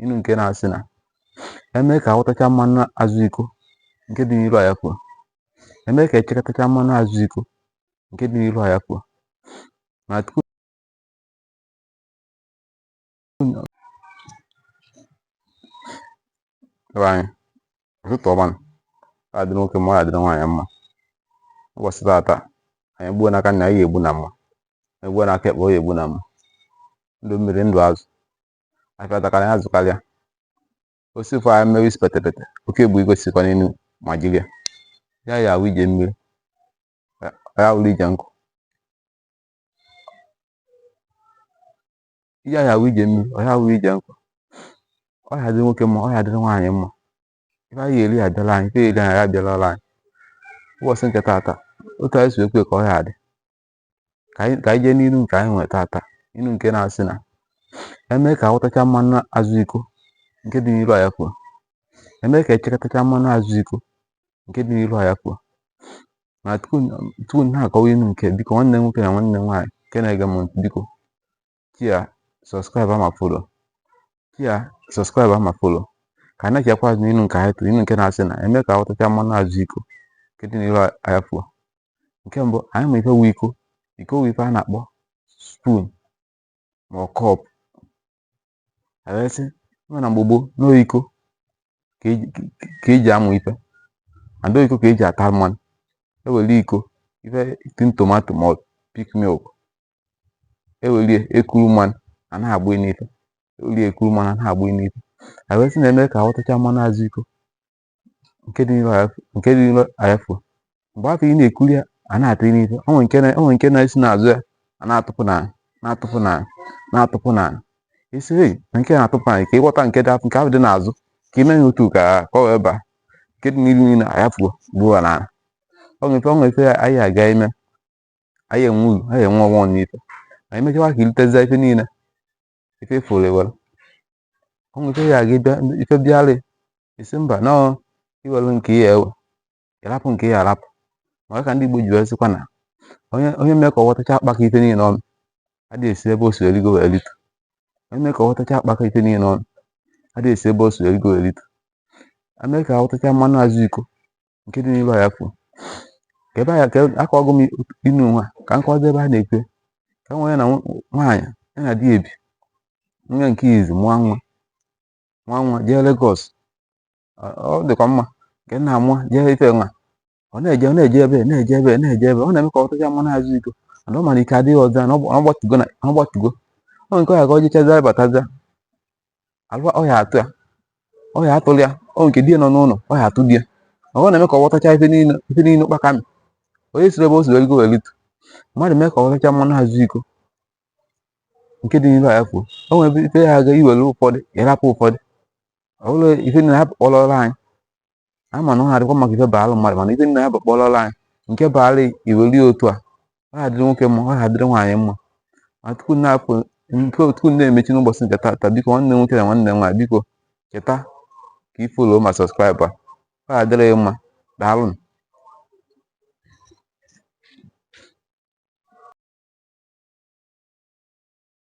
Inu nke na-asị na eme ka aghọtacha mmanụ azụ iko nke dị n'iru ayafuo. Eme ka echekọtacha mmanụ azụ iko nke dị n'iru ayafuo. Ma tupu ebe anyị, ụtụtụ ọma, ọ adịrị nwoke mma, ọ adịrị nwaanyị mma. Ụbọchị taata, anyị gbuo n'aka nna, anyị ga-egbu na mma. Anyị gbuo n'aka ekpe, ọ ga-egbu na mma. Ndụ mmiri, ndụ azụ. Afịa takarịa, azụ karịa. Osi fụ anyị mmewe isi petepete, oke egbu igwe sikwa n'elu ma jiri ya. Ya ya awụ ije mmiri, ya awụrụ ije nkụ. Ihe ya awụ ije mmiri, ọ ya awụ ije nkụ. Ọ ya adịrị nwoke mma, ọ ya adịrị nwaanyị mma. Ife anyị eri abịala anyị, ife eri anyị abịala anyị. Ụbọchị nke taata, otu anyị si ekwe ka ọ ya adị. Ka anyị jee n'ilu nke anyị nwere taata. Inu nke na-asị na eme ka aghọtacha mmanụ azụ iko nke dị n'iru ayafuo. Eme ka echekọtacha mmanụ azụ iko nke dị n'iru ayafuo. Ma tupu m na-akọwa inu nke, biko, nwanne nwoke na nwanne nwaanyị nke na-ege m ntị, biko chia subscribe ma follow, chia subscribe ma follow, ka anyị na-echekwa azụ n'inu nke anyị tụrụ. Inu nke na-asị na eme ka aghọtacha mmanụ azụ iko nke dị n'iru ayafuo. Nke mbụ, anyị ma ife wu iko. Iko wu ife a na-akpọ spoon ma ọ cup. Wee sị ma na mgbe gboo n'o iko ka eji amụ ife, and iko ka eji ata mmanụ. Ewere iko ife tin tomato ma ọ Peak milk, ewelie ekuru mmanụ a na-agbụ n'ife, ewelie ekuru mmanụ a na-agbụ n'ife. Anyị wee sị na eme ka aghọtacha mmanụ azụ iko nke dị n'iru ayafuo. Mgbe afọ ị na-ekuri ya, a na-atụ n'ife, o nwere nke na-esi n'azụ ya a na-atụpụ na na-atụpụ na na-atụpụ na isi. Hei, na nke na-atụpụ na ka ịghọta nke dị nke ahụ dị n'azụ, ka ime ya otu ka ọ wee baa nke dị n'iru niile ayafuo gbuo na ọ nwere ife anyị aga ime. Anyị enwe uru, anyị enwe ọghọm n'ife anyị mechakwa ka ilitezie ife niile ife efuru ewere. O nwere ife ya aga bịa, ife bịara isi mba nọọ, iwere nke ya ewe, ịrapụ nke ya arapụ. Maka ka ndị Igbo ji wee sịkwa na onye mee ka ọ ghọtacha akpaka ife niile ọnụ adịghị esi ebe o si erigo wee ritu. Onye mee ka ọ ghọtacha akpaka ife niile ọnụ adịghị esi ebe o si erigo wee ritu. Eme ka aghọtacha mmanụ azụ iko nke dị n'iru ayafuo. Ka ebe anya ka akọwago m inu nwa, ka m kọwazie ebe a na-ekwe ka nwa ya na nwaanyị ya na di ebi. Nwa nke izi mụọ nwa, nwa nwa jee Lagos, ọ dịkwa mma. Nke nna amụọ jee ife nwa, ọ na-eje, ọ na-eje ebe, na-eje ebe, na-eje ebe. Ọ na-eme ka ọ ghọtacha mmanụ azụ iko, and ọ mara ike adịghị ọzọ na ọ gbatugo, na ọ gbatugo. Ọ nke ọ ya ka ọ jechaza bataza alụ, ọ ya atụ ya, ọ ya atụrụ ya. Ọ nke di ya nọ n'ụlọ, ọ ya atụ di ya. Ọ na-eme ka ọ ghọtacha ife niile, ife niile ụkpaka mi. Onye siri ebe o si wee rigo wee ritu. Mmadụ mee ka ọ ghọtacha mmanụ azụ iko nke dị n'iru ayafuo. O nwere ife ya aga iwere ụfọdụ, ịrapụ ụfọdụ. Ọ bụrụ ife niile ha kpọrọrọ anyị, ama na ọ na-adịkwa maka ife baara mmadụ, mana ife niile ha kpọrọrọ anyị nke baara iwere ya otu a, ọ ga-adịrị nwoke mma, ọ ga-adịrị nwaanyị mma. Ma tupu na-apụ nke, tupu na-emechi n'ụbọchị nke taata, biko, nwanne nwoke na nwanne nwaanyị, biko cheta ka ị follow ma subscribe. Ọ ga-adịrị gị mma. Daalụ.